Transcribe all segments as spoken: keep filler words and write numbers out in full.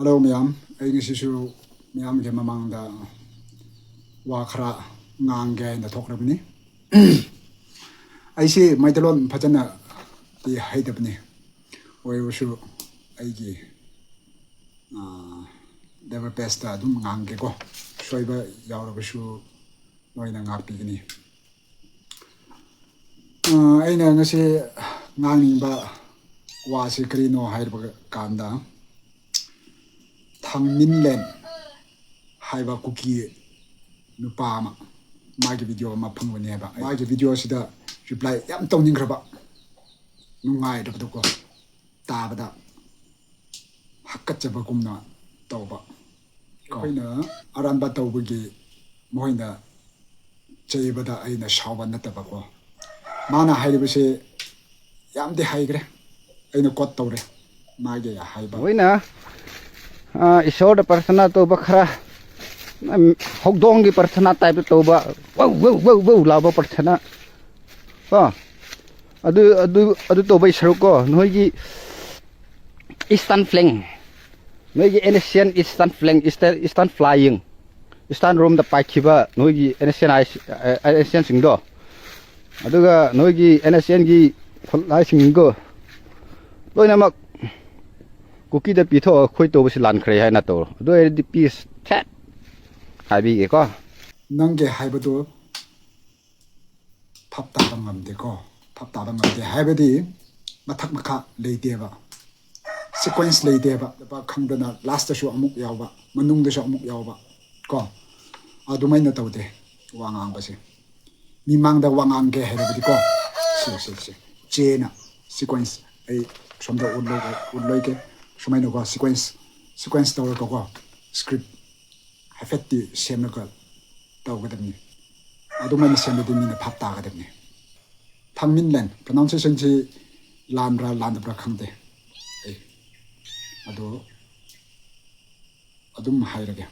Hello ꯃꯌꯥꯝ, ꯑꯩ ꯉꯁꯤꯁꯨ ꯃꯌꯥꯝꯒꯤ ꯃꯃꯥꯡꯗ ꯋꯥ ꯈꯔ ꯉꯥꯡꯒꯦ ꯍꯥꯏꯅ ꯊꯣꯛꯂꯕꯅꯤ꯫ ꯑꯩꯁꯤ ꯃꯩꯇꯩꯂꯣꯟ ꯐꯖꯅꯗꯤ ꯍꯩꯇꯕꯅꯤ, ꯑꯣꯏꯔꯕꯁꯨ ꯑꯩꯒꯤ ꯂꯦꯕꯔ ꯄꯦꯁꯇ ꯑꯗꯨꯝ ꯉꯥꯡꯒꯦꯀꯣ꯫ ꯁꯣꯏꯕ ꯌꯥꯎꯔꯕꯁꯨ ꯅꯣꯏꯅ ꯉꯥꯛꯄꯤꯒꯅꯤ꯫ ꯑꯩꯅ ꯉꯁꯤ ꯉꯥꯡꯅꯤꯡꯕ ꯋꯥꯁꯤ ꯀꯔꯤꯅꯣ ꯍꯥꯏꯔꯕ ꯀꯥꯟꯗ, ꯊꯥꯡꯃꯤꯟꯂꯦꯟ ꯍꯥꯏꯕ ꯀꯨꯀꯤ ꯅꯨꯄꯥ ꯑꯃ, ꯃꯥꯒꯤ ꯚꯤꯗꯤꯑꯣ ꯑꯃ ꯐꯪꯕꯅꯦꯕ꯫ ꯃꯥꯒꯤ ꯚꯤꯗꯤꯑꯣꯁꯤꯗ ꯔꯤꯄ꯭ꯂꯥꯏ ꯌꯥꯝ ꯇꯧꯅꯤꯡꯈ꯭ꯔꯕ, ꯅꯨꯡꯉꯥꯏꯔꯕꯗꯣꯀꯣ, ꯇꯥꯕꯗ ꯍꯥꯀꯠꯆꯕꯒꯨꯝꯅ ꯇꯧꯕ꯫ ꯑꯩꯈꯣꯏꯅ ꯑꯔꯥꯟꯕ ꯇꯧꯕꯒꯤ ꯃꯈꯣꯏꯅ ꯆꯩꯕꯗ ꯑꯩꯅ ꯁꯥꯎꯕ ꯅꯠꯇꯕꯀꯣ꯫ ꯃꯥꯅ ꯍꯥꯏꯔꯤꯕꯁꯦ ꯌꯥꯝꯗꯤ ꯍꯩꯈ꯭ꯔꯦ, ꯑꯩꯅ ꯀꯣꯠ ꯇꯧꯔꯦ ꯃꯥꯒꯤ ꯍꯥꯏꯕ꯫ ꯃꯣꯏꯅ ꯏꯁꯣꯔꯗ ꯄ꯭ꯔꯊꯅꯥ ꯇꯧꯕ ꯈꯔ, ꯍꯧꯗꯣꯡꯒꯤ ꯄ꯭ꯔꯊꯅꯥ ꯇꯥꯏꯞꯇ ꯇꯧꯕ, ꯋꯧ ꯋꯧ ꯋꯧ ꯋꯧ ꯂꯥꯎꯕ ꯄ꯭ꯔꯊꯅꯥ ꯀꯣ꯫ ꯑꯗꯨ ꯑꯗꯨ ꯑꯗꯨ ꯇꯧꯕꯩ ꯁꯔꯨꯛꯀꯣ, ꯅꯣꯏꯒꯤ ꯏꯁꯇꯔꯟ ꯐ꯭ꯂꯦꯡ, ꯅꯣꯏꯒꯤ N S C N eastern ꯐ꯭ꯂꯦꯡ, ꯏꯁꯇꯔꯟ ꯏꯁꯇꯔꯟ ꯐ꯭ꯂꯥꯏꯌꯤꯡ, ꯏꯁꯇꯔꯟ ꯔꯣꯝꯗ ꯄꯥꯏꯈꯤꯕ ꯅꯣꯏꯒꯤ N S C and I and S ꯁꯤ ꯑꯦꯟꯁꯤꯡꯗꯣ, ꯑꯗꯨꯒ ꯅꯣꯏꯒꯤ ꯑꯦꯟ ꯑꯦꯁ ꯁꯤ ꯑꯦꯟꯒꯤ ꯈꯨꯠꯂꯥꯏꯁꯤꯡꯗꯣ ꯂꯣꯏꯅꯃꯛ ꯀꯨꯀꯤꯗ ꯄꯤꯊꯣꯛꯑꯒ ꯑꯩꯈꯣꯏ ꯇꯧꯕꯁꯤ ꯂꯥꯟꯈ꯭ꯔꯦ ꯍꯥꯏꯅ ꯇꯧꯔꯣ꯫ ꯑꯗꯨ ꯑꯣꯏꯔꯗꯤ ꯄꯤꯁ ꯊꯦꯠ ꯍꯥꯏꯕꯤꯒꯦꯀꯣ꯫ ꯅꯪꯒꯤ ꯍꯥꯏꯕꯗꯨ ꯐꯞ ꯇꯥꯕ ꯉꯝꯗꯦꯀꯣ꯫ ꯐꯞ ꯇꯥꯕ ꯉꯝꯗꯦ ꯍꯥꯏꯕꯗꯤ ꯃꯊꯛ ꯃꯈꯥ ꯂꯩꯇꯦꯕ, ꯁꯤꯀ꯭ꯋꯦꯟꯁ ꯂꯩꯇꯦꯕ꯫ ꯈꯪꯗꯅ ꯂꯥꯁꯇꯁꯨ ꯑꯃꯨꯛ ꯌꯥꯎꯕ, ꯃꯅꯨꯡꯗꯁꯨ ꯑꯃꯨꯛ ꯌꯥꯎꯕ ꯀꯣ꯫ ꯑꯗꯨꯃꯥꯏꯅ ꯇꯧꯗꯦ ꯋꯥ ꯉꯥꯡꯕꯁꯦ꯫ ꯃꯤꯃꯥꯡꯗ ꯋꯥ ꯉꯥꯡꯒꯦ ꯍꯥꯏꯔꯕꯗꯤꯀꯣ, ꯁꯤ ꯁꯤ ꯁꯤ ꯆꯦꯅ ꯁꯤꯀ꯭ꯋꯦꯟꯁ ꯑꯩ ꯁꯣꯝꯗ ꯎꯠꯂꯣꯏ-, ꯎꯠꯂꯣꯏꯒꯦ꯫ ꯁꯨꯃꯥꯏꯅꯀꯣ, ꯁꯤꯀ꯭ꯋꯦꯟꯁ ꯁꯤꯀ꯭ꯋꯦꯟꯁ ꯇꯧꯔꯒꯀꯣ, ꯁ꯭ꯀ꯭ꯔꯤꯞ ꯍꯥꯏꯐꯦꯠꯇꯤ ꯁꯦꯝꯂꯒ ꯇꯧꯒꯗꯕꯅꯤ꯫ ꯑꯗꯨꯃꯥꯏꯅ ꯁꯦꯝꯂꯗꯤ ꯃꯤꯅ ꯚꯥꯞ ꯇꯥꯒꯗꯕꯅꯤ꯫ ꯊꯥꯡꯃꯤꯟꯂꯦꯟ ꯄ꯭ꯔꯣꯅꯥꯎꯟꯁꯤꯌꯦꯁꯟꯁꯤ ꯂꯥꯟꯕ꯭ꯔꯥ ꯂꯥꯟꯗꯕ꯭ꯔꯥ ꯈꯪꯗꯦ ꯑꯩ, ꯑꯗꯣ ꯑꯗꯨꯝ ꯍꯥꯏꯔꯒꯦ꯫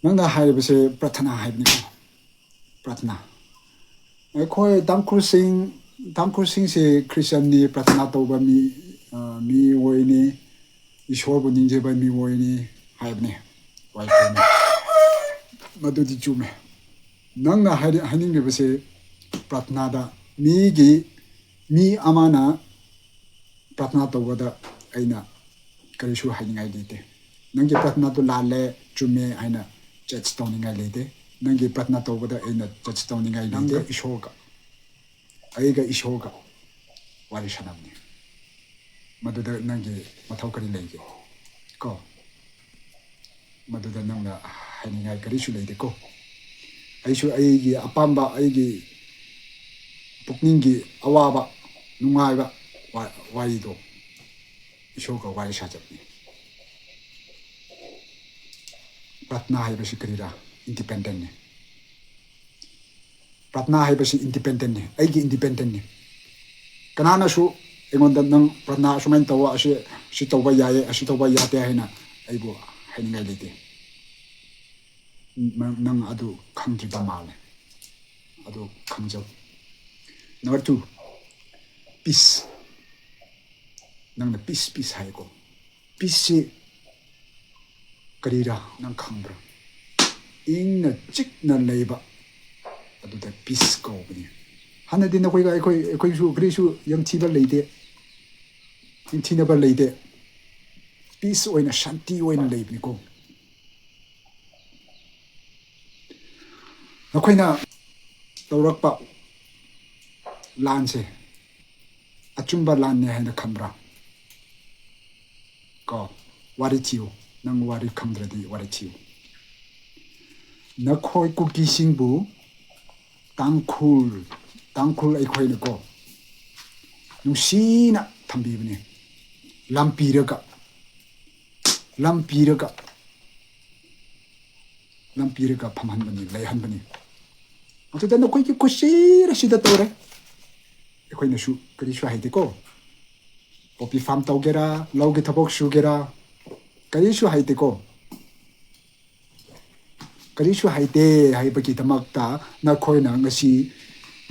ꯅꯪꯅ ꯍꯥꯏꯔꯤꯕꯁꯦ ꯄ꯭ꯔꯊꯅꯥ ꯍꯥꯏꯕꯅꯤꯀꯣ, ꯄ꯭ꯔꯊꯅꯥ꯫ ꯑꯩꯈꯣꯏ ꯇꯥꯡꯈꯨꯜꯁꯤꯡ, ꯇꯥꯡꯈꯨꯜꯁꯤꯡꯁꯦ ꯈ꯭ꯔꯤꯁꯇꯤꯌꯥꯟꯅꯤ, ꯄ꯭ꯔꯊꯅꯥ ꯇꯧꯕ ꯃꯤ, ꯑ, ꯃꯤꯑꯣꯏꯅꯤ꯫ ꯏꯁꯣꯔꯕꯨ ꯅꯤꯡꯖꯕ ꯃꯤꯑꯣꯏꯅꯤ ꯍꯥꯏꯕꯅꯤ꯫ ꯋꯥꯏ ꯐꯥꯏꯅꯤ꯫ ꯃꯗꯨꯗꯤ ꯆꯨꯝꯃꯦ꯫ ꯅꯪꯅ ꯍꯥꯏꯅꯤꯡꯂꯤꯕꯁꯦ ꯄ꯭ꯔꯥꯊꯅꯥꯗ ꯃꯤꯒꯤ ꯃꯤ ꯑꯃꯅ ꯄ꯭ꯔꯥꯊꯅꯥ ꯇꯧꯕꯗ ꯑꯩꯅ ꯀꯔꯤꯁꯨ ꯍꯥꯏꯅꯤꯡꯉꯥꯏ ꯂꯩꯇꯦ꯫ ꯅꯪꯒꯤ ꯄ꯭ꯔꯥꯊꯅꯥꯗꯨ ꯂꯥꯜꯂꯦ, ꯆꯨꯝꯃꯦ ꯍꯥꯏꯅ ꯖꯖ ꯇꯧꯅꯤꯡꯉꯥꯏ ꯂꯩꯇꯦ꯫ ꯅꯪꯒꯤ ꯄ꯭ꯔꯥꯊꯅꯥ ꯇꯧꯕꯗ ꯑꯩꯅ ꯖꯖ ꯇꯧꯅꯤꯡꯉꯥꯏ ꯂꯩꯇꯦ꯫ ꯅꯪꯒ ꯏꯁꯣꯔꯒ, ꯑꯩꯒ ꯏꯁꯣꯔꯒ ꯋꯥꯔꯤ ꯁꯥꯟꯅꯕꯅꯤ꯫ ꯃꯗꯨꯗ ꯅꯪꯒꯤ ꯃꯊꯧ ꯀꯔꯤ ꯂꯩꯒꯦ? ꯀꯣ, ꯃꯗꯨꯗ ꯅꯪꯅ ꯍꯥꯏꯅꯤꯡꯉꯥꯏ ꯀꯔꯤꯁꯨ ꯂꯩꯇꯦꯀꯣ꯫ ꯑꯩꯁꯨ ꯑꯩꯒꯤ ꯑꯄꯥꯝꯕ, ꯑꯩꯒꯤ ꯄꯨꯛꯅꯤꯡꯒꯤ ꯑꯋꯥꯕ, ꯅꯨꯡꯉꯥꯏꯕ ꯋꯥꯔꯤꯗꯣ ꯏꯁꯣꯔꯒ ꯋꯥꯔꯤ ꯁꯥꯖꯕꯅꯤ꯫ ꯄ꯭ꯔꯥꯊꯅꯥ ꯍꯥꯏꯕꯁꯤ ꯀꯔꯤꯔꯥ? ꯏꯟꯗꯤꯄꯦꯟꯗꯦꯟꯅꯤ꯫ ꯄ꯭ꯔꯥꯊꯅꯥ ꯍꯥꯏꯕꯁꯤ ꯏꯟꯗꯤꯄꯦꯟꯗꯦꯟꯅꯤ, ꯑꯩꯒꯤ ꯏꯟꯗꯤꯄꯦꯟꯗꯦꯟꯅꯤ꯫ ꯀꯅꯥꯅꯁꯨ ꯑꯩꯉꯣꯟꯗ ꯅꯪ ꯄ꯭ꯔꯥꯊꯅꯥ ꯑꯁꯨꯃꯥꯏꯅ ꯇꯧꯋ, ꯑꯁꯤ ꯁꯤ ꯇꯧꯕ ꯌꯥꯏꯌꯦ, ꯑꯁꯤ ꯇꯧꯕ ꯌꯥꯗꯦ ꯍꯥꯏꯅ ꯑꯩꯕꯨ ꯍꯥꯏꯅꯤꯡꯉꯥꯏ ꯂꯩꯇꯦ꯫ ꯅꯪ ꯑꯗꯨ ꯈꯪꯗ꯭ꯔꯤꯕ ꯃꯥꯜꯂꯦ꯫ ꯑꯗꯨ ꯈꯪꯖꯧ꯫ Number two, peace. ꯅꯪꯅ peace, peace ꯍꯥꯏꯀꯣ꯫ Peaceꯁꯤ ꯀꯔꯤꯔꯥ ꯅꯪ ꯈꯪꯕ꯭ꯔꯥ? ꯏꯪꯅ ꯆꯤꯛꯅ ꯂꯩꯕ, ꯑꯗꯨꯗ peace ꯀꯧꯕꯅꯤ꯫ ꯍꯥꯟꯅꯗꯤ ꯅꯈꯣꯏꯒ ꯑꯩꯈꯣꯏ, ꯑꯩꯈꯣꯏꯁꯨ ꯀꯔꯤꯁꯨ ꯌꯦꯡꯊꯤꯕ ꯂꯩꯇꯦ, ꯌꯦꯡꯊꯤꯅꯕ ꯂꯩꯇꯦ꯫ Peace ꯑꯣꯏꯅ, ꯁꯥꯟꯇꯤ ꯑꯣꯏꯅ ꯂꯩꯕꯅꯤꯀꯣ꯫ ꯅꯈꯣꯏꯅ ꯇꯧꯔꯛꯄ ꯂꯥꯟꯁꯦ ꯑꯆꯨꯝꯕ ꯂꯥꯟꯅꯦ ꯍꯥꯏꯅ ꯈꯟꯕ꯭ꯔꯥ? ꯀꯣ, ꯋꯥꯔꯤ ꯊꯤꯌꯨ꯫ ꯅꯪ ꯋꯥꯔꯤ ꯈꯪꯗ꯭ꯔꯗꯤ ꯋꯥꯔꯤ ꯊꯤꯌꯨ꯫ ꯅꯈꯣꯏ ꯀꯨꯀꯤꯁꯤꯡꯕꯨ ꯇꯥꯡꯈꯨꯜ, ꯇꯥꯡꯈꯨꯜ ꯑꯩꯈꯣꯏꯅꯀꯣ ꯅꯨꯡꯁꯤꯅ ꯊꯝꯕꯤꯕꯅꯦ꯫ ꯂꯝ ꯄꯤꯔꯒ, ꯂꯝ ꯄꯤꯔꯒ, ꯂꯝ ꯄꯤꯔꯒ ꯐꯝꯍꯟꯕꯅꯤ, ꯂꯩꯍꯟꯕꯅꯤ꯫ ꯑꯗꯨꯗ ꯅꯈꯣꯏꯒꯤ ꯀꯨꯁꯤꯔ ꯁꯤꯗ ꯇꯧꯔꯦ꯫ ꯑꯩꯈꯣꯏꯅꯁꯨ ꯀꯔꯤꯁꯨ ꯍꯥꯏꯗꯦꯀꯣ꯫ Poppy farm ꯇꯧꯒꯦꯔꯥ, ꯂꯧꯒꯤ ꯊꯕꯛ ꯁꯨꯒꯦꯔꯥ, ꯀꯔꯤꯁꯨ ꯍꯥꯏꯗꯦꯀꯣ꯫ ꯀꯔꯤꯁꯨ ꯍꯥꯏꯗꯦ ꯍꯥꯏꯕꯒꯤꯗꯃꯛꯇ ꯅꯈꯣꯏꯅ ꯉꯁꯤ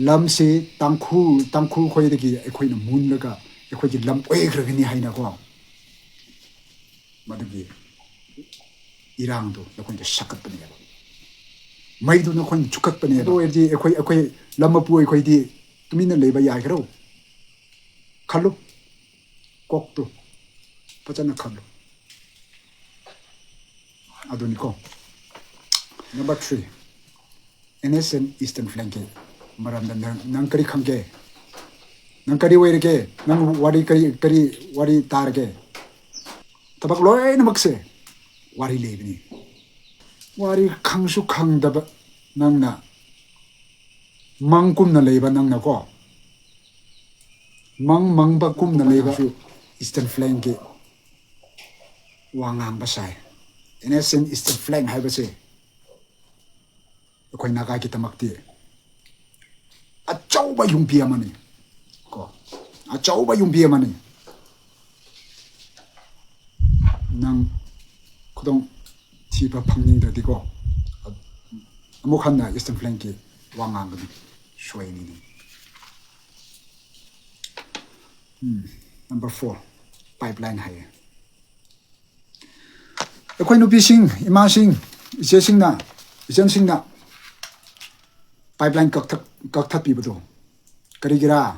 ꯂꯝꯁꯤ ꯇꯥꯡꯈꯨꯜ, ꯇꯥꯡꯈꯨꯜ ꯈꯣꯏꯗꯒꯤ ꯑꯩꯈꯣꯏꯅ ꯃꯨꯜꯂꯒ ꯑꯩꯈꯣꯏꯒꯤ ꯂꯝ ꯑꯣꯏꯈ꯭ꯔꯒꯅꯤ ꯍꯥꯏꯅꯀꯣ꯫ ꯃꯗꯨꯒꯤ ꯏꯔꯥꯡꯗꯨ ꯅꯈꯣꯏꯅ ꯁꯛꯀꯠꯄꯅꯦꯕ꯫ ꯃꯩꯗꯨ ꯅꯈꯣꯏꯅ ꯆꯨꯈꯠꯄꯅꯦꯕ꯫ ꯑꯗꯨ ꯑꯣꯏꯔꯗꯤ ꯑꯩꯈꯣꯏ, ꯑꯩꯈꯣꯏ ꯂꯝ ꯃꯄꯨ ꯑꯩꯈꯣꯏꯗꯤ ꯇꯨꯃꯤꯟꯅ ꯂꯩꯕ ꯌꯥꯒꯦꯔꯣ? ꯈꯜꯂꯨ, ꯀꯣꯛꯇꯨ ꯐꯖꯅ ꯈꯜꯂꯨ꯫ ꯑꯗꯨꯅꯤꯀꯣ꯫ Number three, N S N Eastern Flank ꯀꯤ ꯃꯔꯝꯗ ꯅꯪ, ꯅꯪ ꯀꯔꯤ ꯈꯪꯒꯦ? ꯅꯪ ꯀꯔꯤ ꯑꯣꯏꯔꯒꯦ? ꯅꯪ ꯋꯥꯔꯤ ꯀꯔꯤ, ꯀꯔꯤ ꯋꯥꯔꯤ ꯇꯥꯔꯒꯦ? ꯊꯕꯛ ꯂꯣꯏꯅꯃꯛꯁꯦ ꯋꯥꯔꯤ ꯂꯩꯕꯅꯤ꯫ ꯋꯥꯔꯤ ꯈꯪꯁꯨ ꯈꯪꯗꯕ ꯅꯪꯅ, ꯃꯪ ꯀꯨꯝꯅ ꯂꯩꯕ ꯅꯪꯅꯀꯣ, ꯃꯪ ꯃꯪꯕ ꯀꯨꯝꯅ ꯂꯩꯕꯁꯨ Eastern Flank ꯀꯤ ꯋꯥ ꯉꯥꯡꯕ ꯁꯥꯏ꯫ N S N Eastern Flank ꯍꯥꯏꯕꯁꯦ ꯑꯩꯈꯣꯏ ꯅꯥꯒꯥꯒꯤꯗꯃꯛꯇꯤ ꯑꯆꯧꯕ ꯌꯨꯝꯕꯤ ꯑꯃꯅꯤ ꯀꯣ, ꯑꯆꯧꯕ ꯌꯨꯝꯕꯤ ꯑꯃꯅꯤ꯫ ꯅꯪ ꯈꯨꯗꯣꯡ ꯊꯤꯕ ꯐꯪꯅꯤꯡꯗ꯭ꯔꯗꯤꯀꯣ, ꯑꯃꯨꯛ ꯍꯟꯅ Eastern Flank ꯀꯤ ꯋꯥ ꯉꯥꯡꯒꯅꯨ, ꯁꯣꯏꯅꯤꯅꯤ꯫ ꯎꯝ, number four, pipeline ꯍꯥꯏꯌꯦ꯫ ꯑꯩꯈꯣꯏ ꯅꯨꯄꯤꯁꯤꯡ, ꯏꯃꯥꯁꯤꯡ, ꯏꯆꯦꯁꯤꯡꯅ, ꯏꯆꯟꯁꯤꯡꯅ pipeline ꯀꯛꯊꯠ-, ꯀꯛꯊꯠꯄꯤꯕꯗꯣ ꯀꯔꯤꯒꯤꯔꯥ?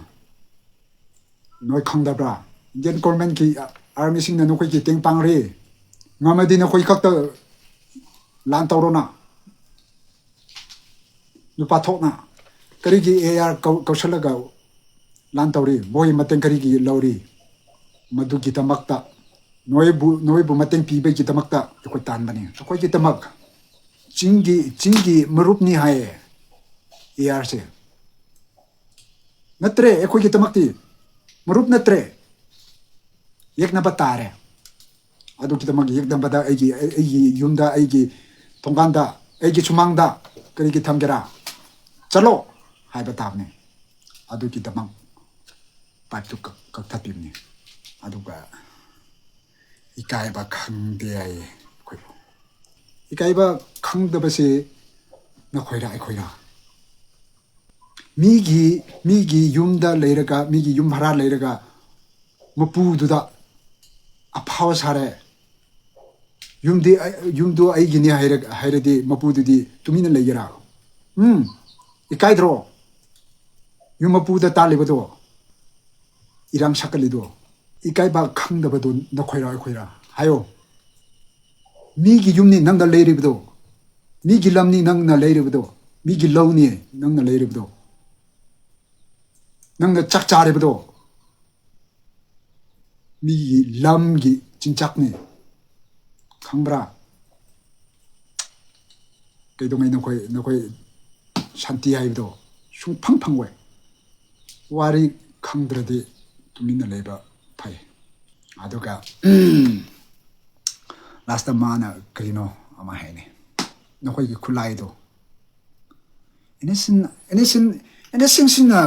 ꯅꯣꯏ ꯈꯪꯗꯕ꯭ꯔꯥ? Indian government ꯀꯤ army ꯁꯤꯡꯅ ꯅꯈꯣꯏꯒꯤ ꯇꯦꯡ ꯄꯥꯡꯔꯤ꯫ ꯉꯝꯃꯗꯤ ꯅꯈꯣꯏ ꯈꯛꯇ ꯂꯥꯟ ꯇꯧꯔꯣꯅ꯫ ꯅꯨꯄꯥ ꯊꯣꯛꯅ ꯀꯔꯤꯒꯤ A R ꯀꯧ-, ꯀꯧꯁꯜꯂꯒ ꯂꯥꯟ ꯇꯧꯔꯤ? ꯃꯣꯏ ꯃꯇꯦꯡ ꯀꯔꯤꯒꯤ ꯂꯧꯔꯤ? ꯃꯗꯨꯒꯤꯗꯃꯛꯇ, ꯅꯣꯏꯕꯨ, ꯅꯣꯏꯕꯨ ꯃꯇꯦꯡ ꯄꯤꯕꯒꯤꯗꯃꯛꯇ ꯑꯩꯈꯣꯏ ꯇꯥꯟꯕꯅꯤ꯫ ꯑꯩꯈꯣꯏꯒꯤꯗꯃꯛ ꯆꯤꯡꯒꯤ, ꯆꯤꯡꯒꯤ ꯃꯔꯨꯞꯅꯤ ꯍꯥꯏꯌꯦ A R ꯁꯦ꯫ ꯅꯠꯇ꯭ꯔꯦ, ꯑꯩꯈꯣꯏꯒꯤꯗꯃꯛꯇꯤ ꯃꯔꯨꯞ ꯅꯠꯇ꯭ꯔꯦ꯫ ꯌꯦꯛꯅꯕ ꯇꯥꯔꯦ꯫ ꯑꯗꯨꯒꯤꯗꯃꯛ ꯌꯦꯛꯅꯕꯗ ꯑꯩꯒꯤ, ꯑꯩꯒꯤ ꯌꯨꯝꯗ, ꯑꯩꯒꯤ ꯊꯣꯡꯒꯥꯟꯗ, ꯑꯩꯒꯤ ꯁꯨꯃꯥꯡꯗ ꯀꯔꯤꯒꯤ ꯊꯝꯒꯦꯔꯥ? ꯆꯠꯂꯣ ꯍꯥꯏꯕ ꯇꯥꯕꯅꯤ꯫ ꯑꯗꯨꯒꯤꯗꯃꯛ pipe ꯇꯨ ꯀꯛ-, ꯀꯛꯊꯠꯄꯤꯕꯅꯤ꯫ ꯑꯗꯨꯒ ꯏꯀꯥꯏꯕ ꯈꯪꯗꯦ ꯍꯥꯏꯌꯦ ꯑꯩꯈꯣꯏꯕꯨ꯫ ꯏꯀꯥꯏꯕ ꯈꯪꯗꯕꯁꯤ ꯅꯈꯣꯏꯔ ꯑꯩꯈꯣꯏꯔ? ꯃꯤꯒꯤ, ꯃꯤꯒꯤ ꯌꯨꯝꯗ ꯂꯩꯔꯒ, ꯃꯤꯒꯤ ꯌꯨꯝ ꯚꯔꯥ ꯂꯩꯔꯒ ꯃꯄꯨꯗꯨꯗ ꯑꯐꯥꯎ ꯁꯥꯔꯦ, ꯌꯨꯝꯗꯤ ꯑꯩ- ꯌꯨꯝꯗꯨ ꯑꯩꯒꯤꯅꯤ ꯍꯥꯏꯔ- ꯍꯥꯏꯔꯗꯤ ꯃꯄꯨꯗꯨꯗꯤ ꯇꯨꯃꯤꯟꯅ ꯂꯩꯒꯦꯔꯥ? ꯎꯝ, ꯏꯀꯥꯏꯗ꯭ꯔꯣ? ꯌꯨꯝ ꯃꯄꯨꯗ ꯇꯥꯜꯂꯤꯕꯗꯣ ꯏꯔꯥꯡ ꯁꯥꯀꯠꯂꯤꯗꯣ, ꯏꯀꯥꯏꯕ ꯈꯪꯗꯕꯗꯣ ꯅꯈꯣꯏꯔꯥ ꯑꯩꯈꯣꯏꯔꯥ? ꯍꯥꯏꯌꯣ꯫ ꯃꯤꯒꯤ ꯌꯨꯝꯅꯤ ꯅꯪꯅ ꯂꯩꯔꯤꯕꯗꯣ, ꯃꯤꯒꯤ ꯂꯝꯅꯤ ꯅꯪꯅ ꯂꯩꯔꯤꯕꯗꯣ, ꯃꯤꯒꯤ ꯂꯧꯅꯤ ꯅꯪꯅ ꯂꯩꯔꯤꯕꯗꯣ, ꯅꯪꯅ ꯆꯥꯛ ꯆꯥꯔꯤꯕꯗꯣ ꯃꯤꯒꯤ ꯂꯝꯒꯤ ꯆꯤꯟꯖꯥꯛꯅꯤ꯫ ꯈꯪꯕ꯭ꯔꯥ? ꯀꯩꯗꯧꯉꯩ ꯅꯈꯣꯏ ꯅꯈꯣꯏ ꯁꯥꯟꯇꯤ ꯍꯥꯏꯕꯗꯣ ꯁꯨꯡꯐꯪ ꯐꯪꯉꯣꯏ꯫ ꯋꯥꯔꯤ ꯈꯪꯗ꯭ꯔꯗꯤ ꯇꯨꯃꯤꯟꯅ ꯂꯩꯕ ꯐꯩ꯫ ꯑꯗꯨꯒ ꯂꯥꯁꯇ ꯃꯥꯅ ꯀꯔꯤꯅꯣ ꯑꯃ ꯍꯥꯏꯅꯤ, ꯅꯈꯣꯏꯒꯤ ꯈꯨꯠꯂꯥꯏꯗꯣ, ꯏꯅꯦꯁꯤꯡ ꯏꯅꯦꯁꯤꯡ ꯏꯅꯦꯁꯤꯡꯁꯤꯡꯅ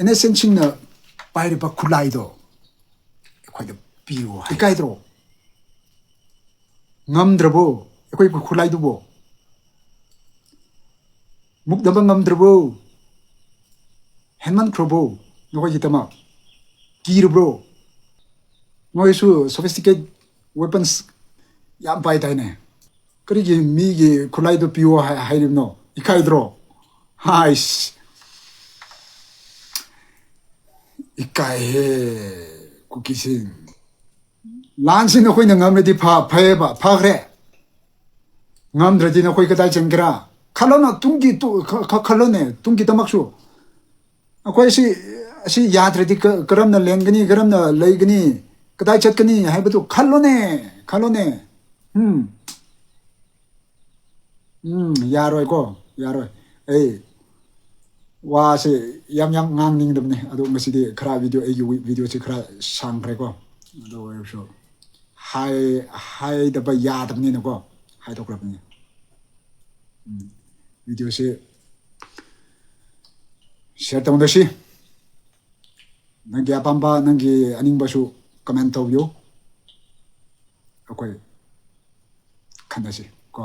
ꯏꯅꯦꯁꯤꯡꯁꯤꯡꯅ ꯄꯥꯏꯔꯤꯕ ꯈꯨꯠꯂꯥꯏꯗꯣ ꯑꯩꯈꯣꯏꯗ ꯄꯤꯌꯨ ꯍꯥꯏ꯫ ꯏꯀꯥꯏꯗ꯭ꯔꯣ? ꯉꯝꯗ꯭ꯔꯕꯣ ꯑꯩꯈꯣꯏ ꯈꯨꯠꯂꯥꯏꯗꯨꯕꯣ? ꯃꯨꯛꯅꯕ ꯉꯝꯗ꯭ꯔꯕꯣ? ꯍꯦꯟꯃꯟꯈ꯭ꯔꯕꯣ ꯅꯈꯣꯏꯒꯤꯗꯃꯛ? ꯀꯤꯔꯕ꯭ꯔꯣ? ꯅꯣꯏꯁꯨ sophisticated weapons ꯌꯥꯝ ꯄꯥꯏ ꯇꯥꯏꯅꯦ꯫ ꯀꯔꯤꯒꯤ ꯃꯤꯒꯤ ꯈꯨꯠꯂꯥꯏꯗꯣ ꯄꯤꯌꯣ ꯍꯥꯏ- ꯍꯥꯏꯔꯤꯕꯅꯣ? ꯏꯀꯥꯏꯗ꯭ꯔꯣ? ꯍꯥꯏꯁ, ꯏꯀꯥꯏꯍꯦ ꯀꯨꯀꯤꯁꯤꯡ꯫ ꯂꯥꯟꯁꯤ ꯅꯈꯣꯏꯅ ꯉꯝꯂꯗꯤ ꯐ- ꯐꯩꯌꯦꯕ, ꯐꯈ꯭ꯔꯦ꯫ ꯉꯝꯗ꯭ꯔꯗꯤ ꯅꯈꯣꯏ ꯀꯗꯥꯏ ꯆꯪꯒꯦꯔꯥ? ꯈꯜꯂꯣꯅ ꯇꯨꯡꯒꯤ ꯇꯨ- ꯈ- ꯈ- ꯈꯜꯂꯣꯅꯦ, ꯇꯨꯡꯒꯤꯗꯃꯛꯁꯨ꯫ ꯑꯩꯈꯣꯏ ꯑꯁꯤ ꯑꯁꯤ ꯌꯥꯗ꯭ꯔꯗꯤ ꯀ- ꯀꯔꯝꯅ ꯂꯦꯡꯒꯅꯤ, ꯀꯔꯝꯅ ꯂꯩꯒꯅꯤ, ꯀꯗꯥꯏ ꯆꯠꯀꯅꯤ ꯍꯥꯏꯕꯗꯨ ꯈꯜꯂꯣꯅꯦ, ꯈꯜꯂꯣꯅꯦ꯫ ꯎꯝ ꯎꯝ ꯌꯥꯔꯣꯏꯀꯣ, ꯌꯥꯔꯣꯏ꯫ ꯑꯩ ꯋꯥꯁꯦ ꯌꯥꯝ ꯌꯥꯝ ꯉꯥꯡꯅꯤꯡꯗꯕꯅꯦ, ꯑꯗꯣ ꯉꯁꯤꯗꯤ ꯈꯔ ꯚꯤꯗꯤꯑꯣ ꯑꯩꯒꯤ ꯚꯤꯗꯤꯑꯣꯁꯦ ꯈꯔ ꯁꯥꯡꯈ꯭ꯔꯦꯀꯣ꯫ ꯑꯗꯨ ꯑꯣꯏꯔꯁꯨ ꯍꯥꯏ ꯍꯥꯏꯗꯕ ꯌꯥꯗꯕꯅꯤꯅꯀꯣ, ꯍꯥꯏꯗꯣꯛꯈ꯭ꯔꯕꯅꯤ꯫ ꯎꯝ ꯚꯤꯗꯤꯑꯣꯁꯦ ꯁꯤꯌꯔ ꯇꯧꯅꯁꯤ꯫ ꯅꯪꯒꯤ ꯑꯄꯥꯝꯕ, ꯅꯪꯒꯤ ꯑꯅꯤꯡꯕꯁꯨ ꯀꯃꯦꯟ ꯇꯧꯕꯤꯌꯨ꯫ ꯑꯩꯈꯣꯏ ꯈꯟꯅꯁꯤ ꯀꯣ꯫